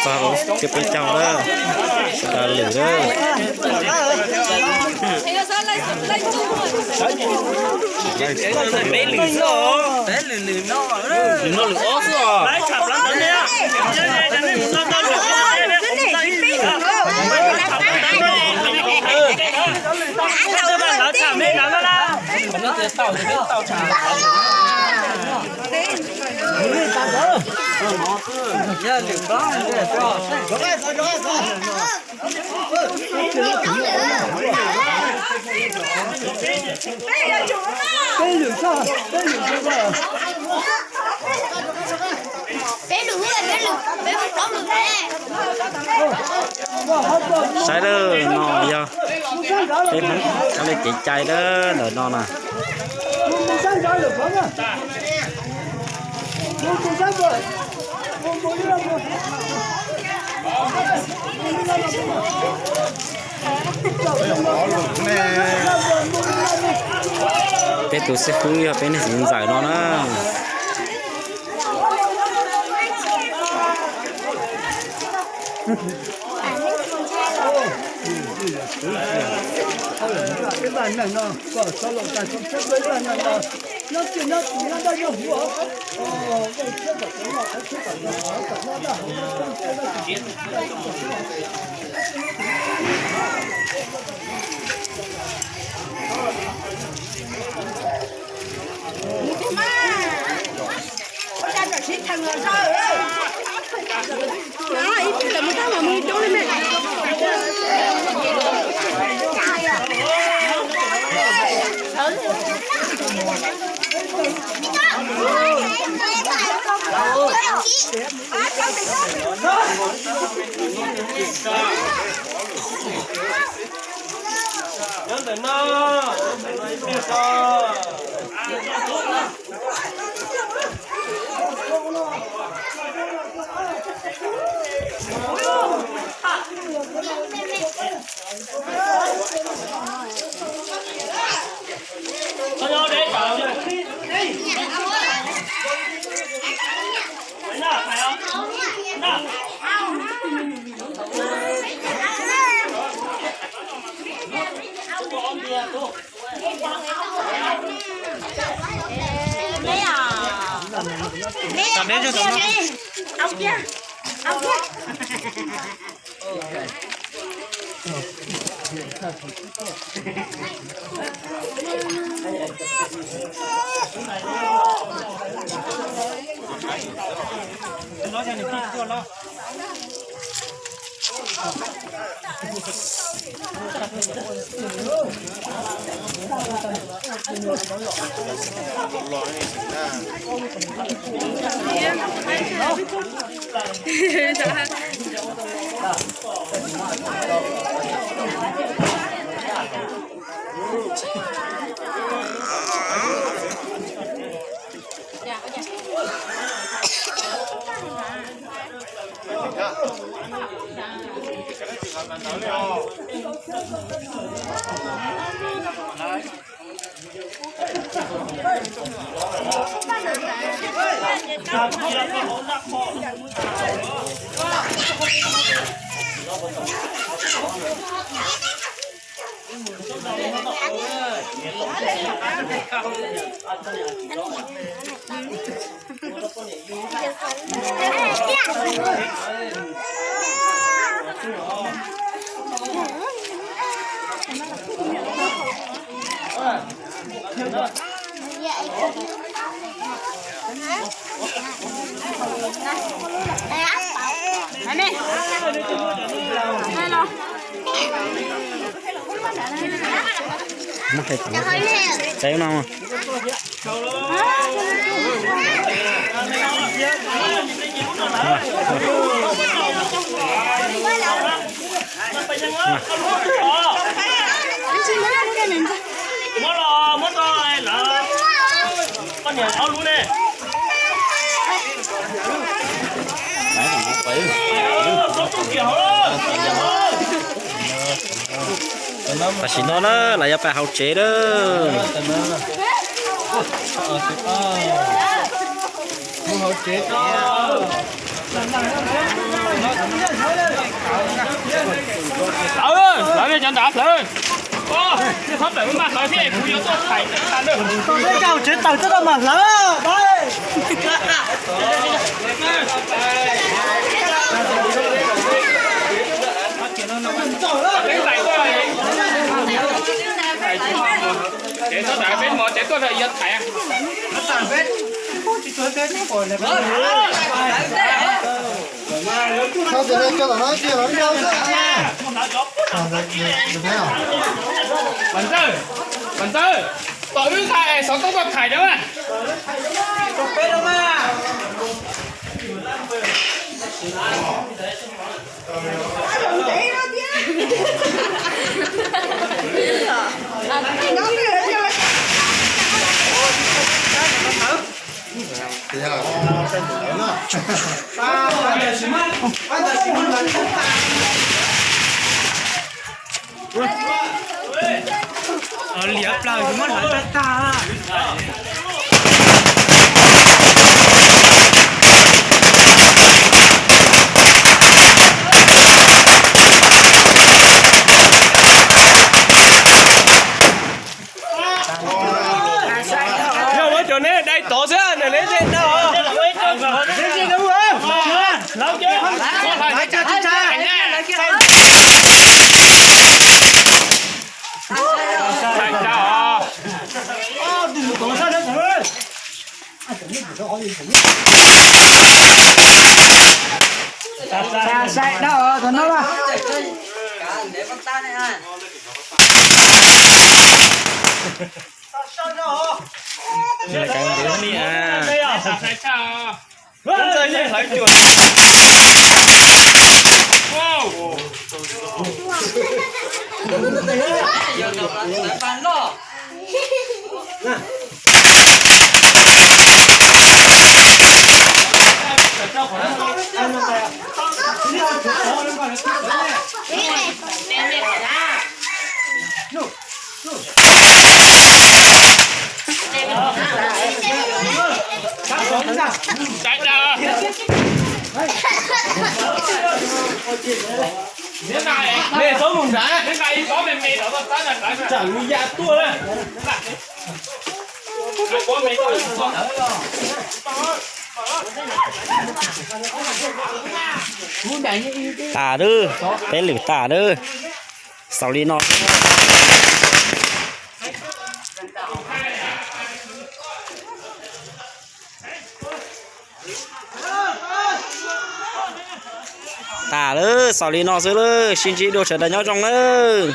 Cov peb caug na, lwm na. Peb lwm xwb, peb lwm lwm no, lwm no lwm ob xwb os. Saib lawm, no yog peb Hmoob cov li kev cai lawm ntawm no na. Peb tus xib hwb yog peb niag txiv ntxawm no na. Nyob ntawm no, nyob ntawm no ib pliag tso. Muab hais tau no. Muab los, muab tso lawv. Koj niam ob lub ne. Tam sim no na, lawv yuav pais hauv tsev na. Mus hauv tsev tso. Hlawv, hlawv cov nrad hlawv. Txhob tawm maj hlawv thiab, kuv yuav tuaj thaiv tej tag na. Tsev tawm txhob tau mas hlawv. Tsev txhob tawm, peb mus tsev tuaj yog thaiv. Mas Ntxawg, Mas Ntxawg, tom wb nqa es xov tooj tuaj thaiv na. Liam plaws muab hlawv tag tag. Yog muab cov neb dai tod xwb, neb dai tod. Sai sai dhau tus no. Nej txhob mus nrad, tsam ya tuaj na. Tas lawm, peb lwm tas lawm. Xaus li no. Tas lawm, xaus li no xwb lawm, sib ntsib dua sawv daws nyob zoo lawm.